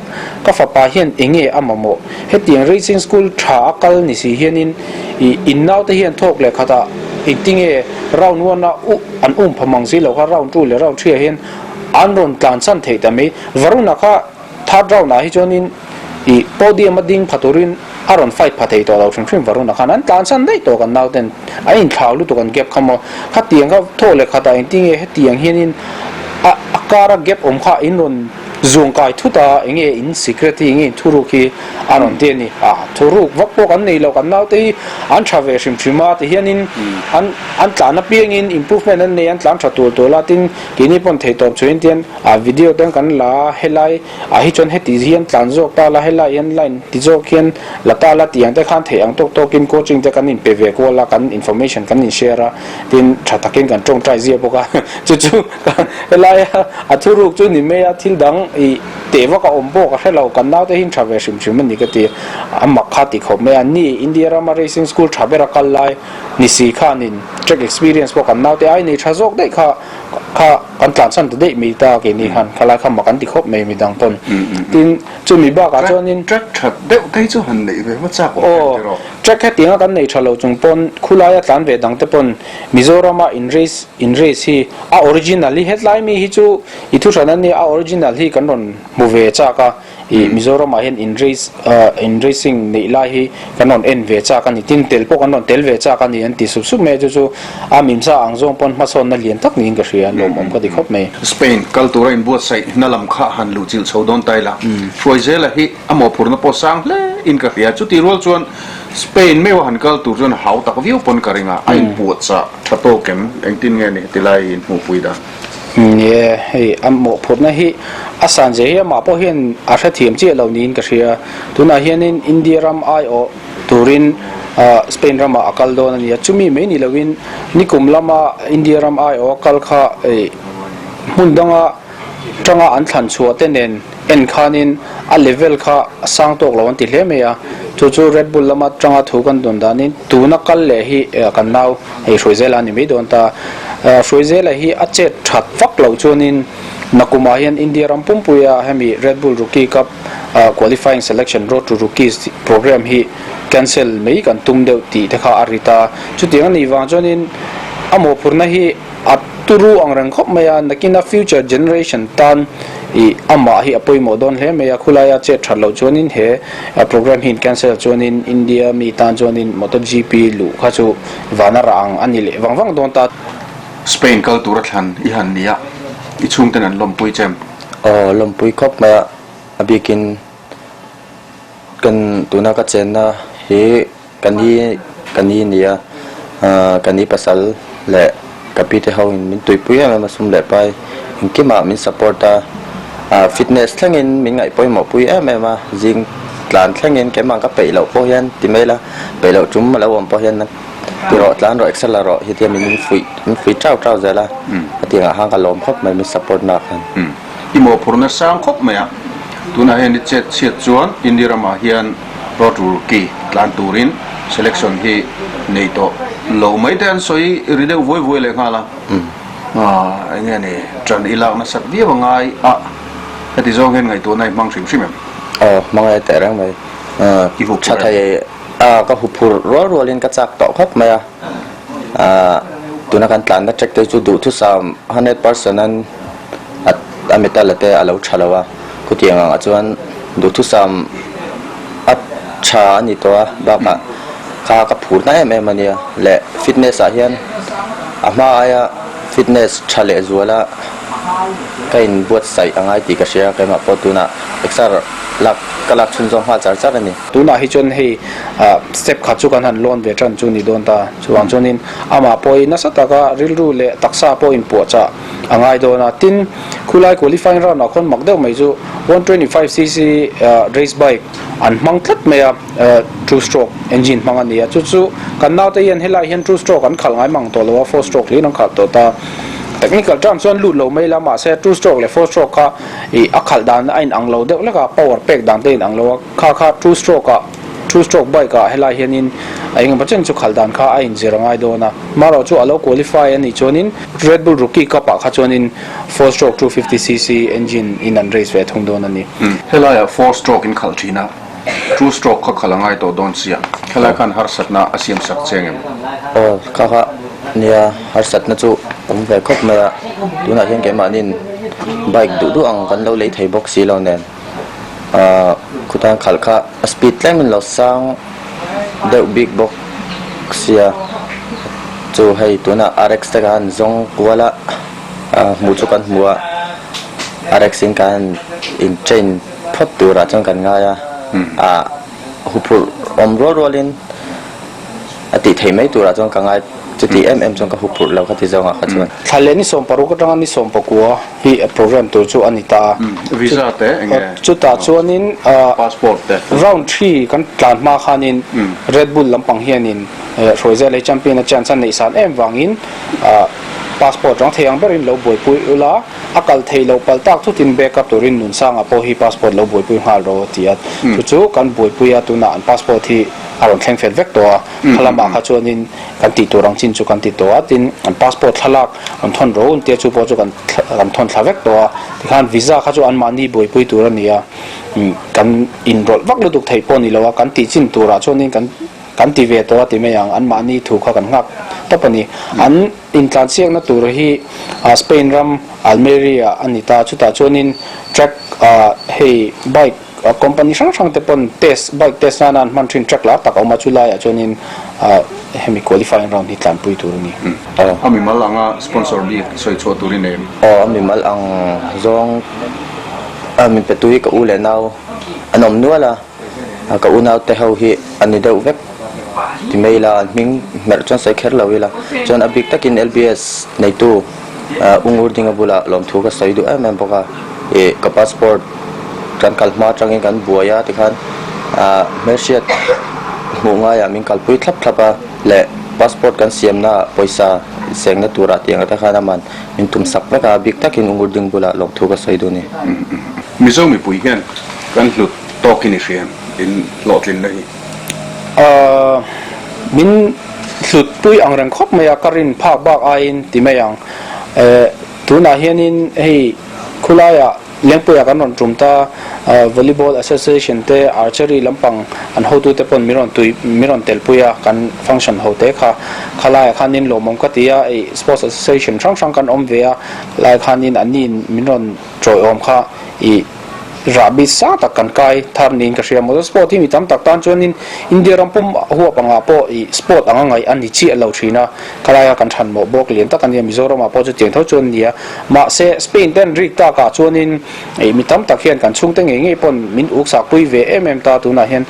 ka fapa hian enge a mamawh? Hetiang racing school tha a kal ni si hianin ih in naute hian thawk leh khatah engtinge round one a uh an um pha mang si lo kha round two leh round three ah hian an rawn tlan chhan theih ta mai. Varun-a kha third round ah hi chuanin ih podium a ding pha turin a rawn fight pha thei tawh lo hrim hrim Varun-a khan an tlan chhan daih tawh kan nauten an inthlau lutuk an gap kha maw khatiang kha thawk leh khatah engtinge hetiang hianin a a kara gap awm kha in rawn Zuang kai thut a, enge in secret hi, enge in thuruk hi a rawn ti a ni. A, thuruk vak pawh kan nei lo, kan naute hi an tha ve hrim hrim a, tihianin an an tlan apiangin improvement an nei, an tlan tha tur tur la, tin keini pawn theihtawp chuhin tian a video te kan la a, helai ah hi chuan heti hian tlan zawk ta la, helai hian line ti zawk hian la ta la tih ang te khan theih ang tawk tawkin coaching te kan inpe ve kual a, kan information kan in share a, tin tha takin kan tawngtai zia bawk a, chu chu. Helaia a thuruk chu ni mai a, thil dang ih teh vak a awm pawh ka hre lo, kan naute hi tha ve hrim hrim a ni ka ti, a mak kha ti khawp mai a, ni India rama racing school tha ber a kal lai ni si khanin track experience pawh kan naute ai nei tha zawk daih kha kha kan tlan chhan ta daih mai ta keini khan khalai kha mak an ti khawp mai midang pawn tin chumi bakah chuanin Track that deuh te hi chu han neih ve hma chak awm em tiraw? Track hetianga kan nei tha lo chung pawn khulaia tlan ve dang te pawn Mizorama in race in race hi a original hi hetlai mi hi chu i thu hran a nia a original hi kan rawn hmu ve chak a ih Mizoramah hian in race ah in racing neih lai hi kan rawn en ve chak a ni tin tel pawh kan rawn tel ve chak a ni an ti sup sup mai a chu chu a mimsa ang zawng pawn hmasawnna lian tak niin ka hria lawmawm ka ti khawp mai. Spain kal tura inbuatsaih na lam kha han luh chilh chho dawn ta ila Hruaizela hi a mawhphurhna pawh sang hle in ka hria chutih rual chuan Spain meuh a han kal tur chuan hau tak viau pawn ka ring a, a inpuahchah tha tawk em? Engtin nge ni heti lai hi inhmuhpui dan? Nie, hei a mawhphurhna hi a san zia hi amah pawh hian a hrethiam chiah lo niin ka hria. Tunah hianin India ram aiawh turin Spain ramah a kal dawn a ni a, chumi mai ni loin nikum lama India ram aiawh a kal kha hmun danga tanga an thlan chhuah te nen en khanin a level kha a sang tawk lo an ti hle mai a, chu chu Red Bull lama tanga thu kan dawn danin tuna kal leh hi kan nau hei Hruaizela a ni mai dawn ta. Hruaizela hi a chet that vak loh chuanin nakumah hian India ram pumpuia hemi Red Bull Rookie Cup Qualifying Selection Road to Rookies program hi cancel mai kan tum deuh tih te kha a rit a, chutiang a nih vang chuanin a mawhphurhna hi A turu ang reng khawp mai a, nakina future generation tan ih amah hi a pawimawh dawn hle mai a, khulaia chet that loh chuanin he program hi in cancel chuanin India mi tan chuanin MotoGP luh kha chu vana rah ang a ni leh vang vang dawn ta. Spain kal tura thlan i han nia, i chhungten an lawmpui che em? Aw, lawmpui khawp mai a, a bikin kan tuna ka chenna hi Ka ni ka ni nia, ka ni pasal leh ka pi te ho in min tuipui em em a sum leh pai engkimah min support a, fitness thlengin min ngaih pawimawh pui em em a, zing tlan thlengin keimah ka peih loh pawh hian ti mai la, peih loh tum a lo awm pawh hian ti rawh tlan rawh exer la rawh hetia min fuih min fuih tau tau zel a, hetiang ah khan ka lawm khawp mai min support na khan. I mawhphurhna sang khawp mai a, tunah hian i chet chhiat chuan India ramah hian Road Rookie tlan turin selection hi nei tawh lo mai te an sawi ri deuh vuai vuai leh nghal a, eng nge ni ṭan i lak nasat viau a ngai a, heti zawng hian ngaihtuahna i hmang hrim hrim em? Aw, hmang e teh reng mai. I huphurh em? Tha thei a, ka huphurh rual rualin ka chak tawh khawp mai a, tuna kan tlanna track te chu duhthusam 100% an a metal te a lo tha lo a, khutiang angah chuan duhthusam a tha a ni tawh a, bakah kha ka phur hna em em a nia leh fitness ah hian a hma aia fitness tha leh zuala ka inbuatsaih a ngai tih ka hria keimah pawh tunah exer lak ka lak chhunzawm nghal char char a ni. Tunah hi chuan hei ah step khat chu kan han lawn ve tan chu ni dawn ta, chuvang chuanin amah pawhin nasa taka rilru leh taksa pawh inpuahchah a ngai dawn a, tin khulai qualifying round ah khawn mak deuh mai chu 125 cc race bike an hmang tlat mai a, two stroke engine hmang a ni a, chu chu kan naute hian helai hian two stroke an khalh ngai mang tawh lo a, four stroke hlir an khalh tawh ta, technical term chuan lut lo mai la mahse two stroke leh four stroke kha ih a khalh dan a inang lo deuh lek a, power pek dan te a inang lo a, kha kha two stroke ah. Two stroke bike ah helai hianin a engemaw chen chu khalh dan kha a inzir a ngai dawn a. Marawh chu a lo qualify a nih chuanin Red Bull Rookie Cup ah kha chuanin four stroke 250cc engine in an race ve thung dawn a ni. Helaiah four stroke in khalh thin a, two stroke kha khalh a ngai tawh dawn sia, helai khan harsatna a siam sak che ngem? Aw, kha kha nia harsatna chu awm ve khawp mai a, tunah hian keimahniin bike duh duh ang kan lo lei thei bawk si lo nen. Ahh khutan khalh kha a speed tlem in lo sang deuh bik bawk sia chu hei tunah RX te khan zawng kual a ah hmuh chu kan hmu a RX in kan in train phawt turah chuan kan ngai a ah huphurh awm rual rual in a tih theih mai turah chuan ka ngai chuti em em chuan ka huphurh lo kha ti zawngah kha chuan. Thla leh ni 16 atanga ni 19 hi program tur chu a ni ta a. Visa te eng nge? Chutah chuanin Passport te. Round 3 kan tlan hma khanin Red Bull lampang hianin Hruaizel hei champion a chance a neih san em vangin passport rang thei ang berin lo buaipui ula a kal theih loh pal tak thutin backup turin Nunsanga pawh hi passport lo buaipui nghal rawh a ti a. Chu chu kan buaipui a tunah an passport hi a rawn thleng fel vek tawh a, thla lamah kha chuanin kan tih tur ang chin chu kan ti tawh a, tin an passport thlalak an thawn ro un tia chu pawh chu kan kan thawn thla vek tawh a, tikhan visa kha chu anmahni buaipui tur a ni a, kan inrawlh vak lutuk theih pawh a ni lo a, kan tih chin turah chuanin kan kan ti ve tawh a ti mai ang, anmahni thu kha kan nghak tawp a ni. An intlansiakna tur hi Spain ram Almeria a ni ta, chutah chuanin track hei bike Company hrang hrang te pawn test bike test nana an hman thin track lar tak a awm a, chu laiah chuanin hemi qualifying round hi tlanpui tur a ni. A mimal anga sponsor bik sawi chhuah tur i nei em? Aw, a mimal ang zawng a min petu hi ka u leh nau an awm nual a, ka unau te ho hi a ni deuh vek ti mai ila an hming hmerh chuan sawi kher lo ila, chuan a bik takin LBS neitu U Ngur Dinga bulah lawmthu ka sawi duh em em bawk a, ih ka passport kan kal hma atangin kan buai a tikhan ah hmelhriat hmuh ngaiah min kalpui thlap thlap a leh passport kan siamna ah pawisa sengna turah tih ang te khan aman min tum sak vek a bik takin U Ngur Ding bulah lawmthu ka sawi duh a ni. Mizo mipui hian kan hlut tawkin i hria em in hlawhtlinna hi? Ahh min hlut pui ang reng khawp mai a ka rin phak bak aiin ti mai ang. Eh tunah hianin hei khulaiah Lengpuiah kan rawn tum ta Volleyball Association te Archery lampang an hotute pawn min rawn tui min rawn telpui a kan function ho te kha khalaiah khanin lawmawm ka ti a ei Sports Association hrang hrang kan awm ve a khalaiah khanin anni min rawn tawiawm kha ih rahbi sang tak kan kai thar niin ka hria. Motor sport hi mi tam tak tan chuanin India ram pum huap angah pawh ih sport anga ngaih a ni chiah lo thin a, khalaia kan than mawh bawk lian tak a nia, Mizoramah pawh chutiang tho chuan a ni a. Mahse Spain ten rik takah chuanin ih mi tam tak hian kan chhungte ngei ngei pawn min uksakpui ve em em ta tunah hian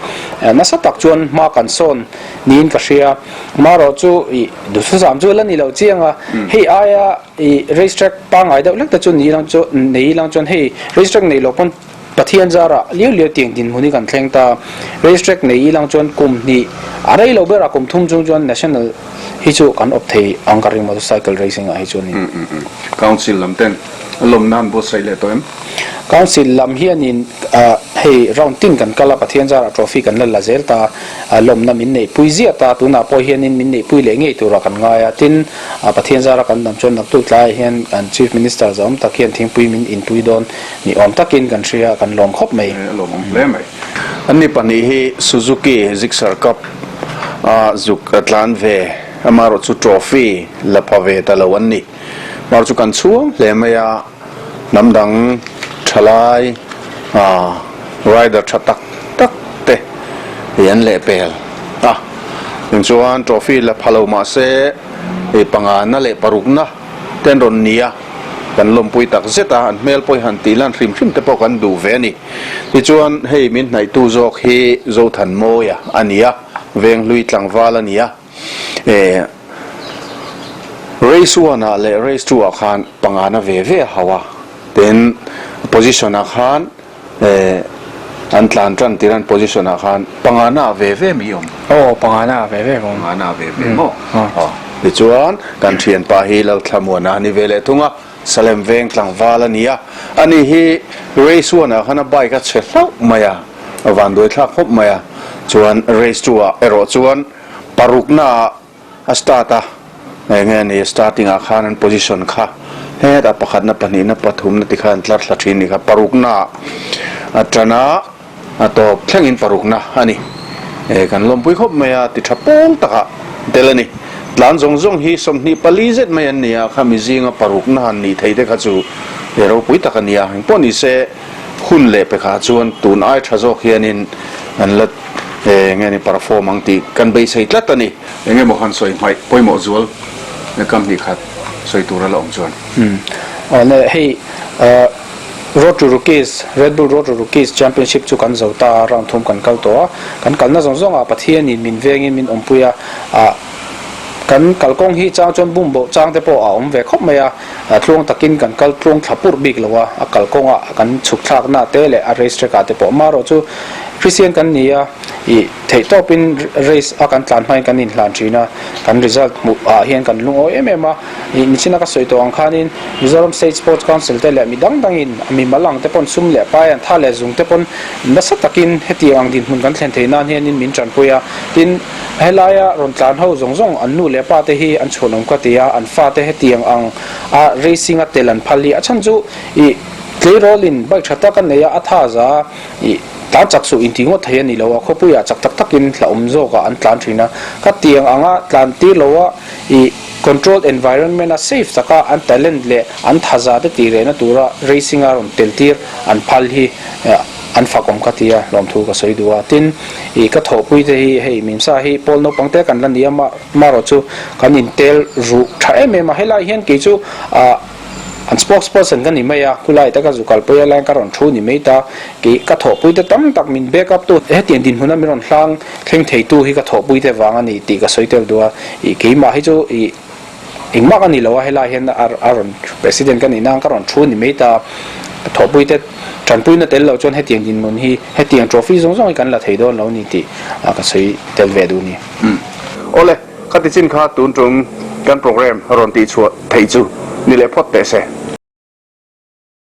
nasa tak chuan hma kan sawn niin ka hria. Marawh chu ih duhthusam chu la ni lo chiang a, hei aia I race track pangngai deuh hlek te chu ni lang chu nei lang chuan hei race track neih loh pawn Pathian zarah liau liau tiang dinhmun hi kan thleng ta. Race track nei ilang chuan kum hnih a rei lo berah kum thum chung chuan national hi chu kan awp thei ang ka ring motorcycle racing ah hi chuanin. Council lam ten a lawm nan buatsaih leh tawh em? Council lam hianin hei round tin kan kal a Pathian zarah trophy kan la la zel ta a lawmna min neihpui ziah ta tunah pawh hianin min neihpui leh ngei turah kan ngai a tin A Pathian zara kan dam chuan naktuk tlaiah hian kan Chief Minister zawm tak hian thingpui min inpui dawn ni awm takin kan hria, kan lawm khawp mai. A lawmawm hle mai. Anni pahnih hi Suzuki Gixxer Cup a zuk a tlan ve, amaherawhchu trophy la pha ve ta lo an ni. Amaherawhchu chu kan chhuang hle mai a, hnam dang thalai rider tha tak tak te hi an lehpel a, tichuan trophy la pha lo mahse hei pangana leh parukna te an rawn ni a, kan lawmpui tak zet a, an hmel pawh hi han tih lan hrim hrim te pawh kan duh ve a ni. Tichuan hei min hnaihtu zawk hi Zothanmawia a ni a, Venghlui tlangval a ni a. Eh, race one ah leh race two ah khan pangana ve ve a hauh a, tin position ah khan eh an tlan tan tir an position ah khan pangana ah ve ve mi awm. Aw, pangana ah ve ve ka awm. Pangana ah ve ve maw? Aw, tichuan kan thianpa hi Lalthlamuana a ni ve leh thung a, Salem veng tlangval a ni a, ani hi race one ah khan a bike a chhe hlauh mai a, a vanduai thlak khawp mai a. Chuan race two ah erawh chuan parukna ah a start a, eng nge ni starting ah khan an position kha hetah pakhatna pahnihna pathumna ti khan an tlar thla thin ni kha parukna ah a tan a. A tawp thlengin parukna a ni. E, kan lawmpui khawp mai a, ti tha pawl takah tel a ni. Tlan zawng zawng hi 24 zet mai an ni a, khami zinga parukna han nih thei te kha chu e ropui tak a ni a. Engpawh ni se, hun leh pekah chuan tun ai tha zawk hianin an la e nge ni perform ang tih kan beisei tlat a ni. Eng emaw han sawi hmaih pawimawh zual kam hnih khat sawi tur a la awm chuan. Aw ne, hei Road to Rookies, Red Bull Road to Rookies Championship chu kan zo ta a, round thum kan kal tawh a. Kan kalna zawng zawngah Pathianin min vengin min awmpui a, ah kan kalkawng hi chang chuan bum boh chang te pawh a awm ve khawp mai a, tluang takin kan kal tluang thla purh bik lo a, a kalkawngah kan chhuk thlakna te leh a race track ah te pawh. Amaherawh chu Christian kan ni a, ih theihtawpin race a kan tlan hmain kan inhlan thin a, kan result hmuh ah hian kan lungawi em em a. Ih nichina ka sawi tawh ang khanin Mizoram State Sports Council te leh mi dang dangin a mimal ang te pawn sum leh pai an tha leh zung te pawn nasa takin hetiang ang dinhmun kan thlen theih nan hianin min tanpui a. Tin, helaia rawn tlan ho zawng zawng an nu leh pa te hi an chhuanawm ka ti a, an fa te hetiang ang a racing a tel an phal hi a chhan chu ih tleirawlin bike tha tak a nei a, a tha za a ih tlan chak suh inti ngawt thei a ni lo a, khawpuiah chak tak takin hlauhawm zawkah an tlan thin a. Khatiang anga tlan tir lo a ih. Controlled environment a safe taka an talent leh an thaza te tih rehna tura racing a rawn tel tir an phal hi an fakawm ka ti a, lawmthu ka sawi duh a. Tin, ih ka thawhpui te hi hei Mimsa hi pawl naupang te kan la ni a, marawh chu kan intel ruh tha em em a, helai hian kei chu ah an spokesperson ka ni mai a, khulai taka zu kalpui a laiin ka rawn thu ni mai ta, kei ka thawhpui te tam tak min back up tu, hetiang dinhmuna min rawn hlang thleng thei tu hi ka thawhpui te vang a ni tih ka sawi tel duh a, ih keimah hi chu ih engmah ka ni lo a, helai hian a rawn president ka nih nan ka rawn thu ni mai ta, ka thawhpui te tanpuina tel loh chuan hetiang dinhmun hi hetiang trophy zawng zawng hi kan la thei dawn lo a ni tih ka sawi tel ve duh a ni. Awle. Khati chin kha tun tum kan program rawn tihchhuah theih chu ni leh phawt teh se.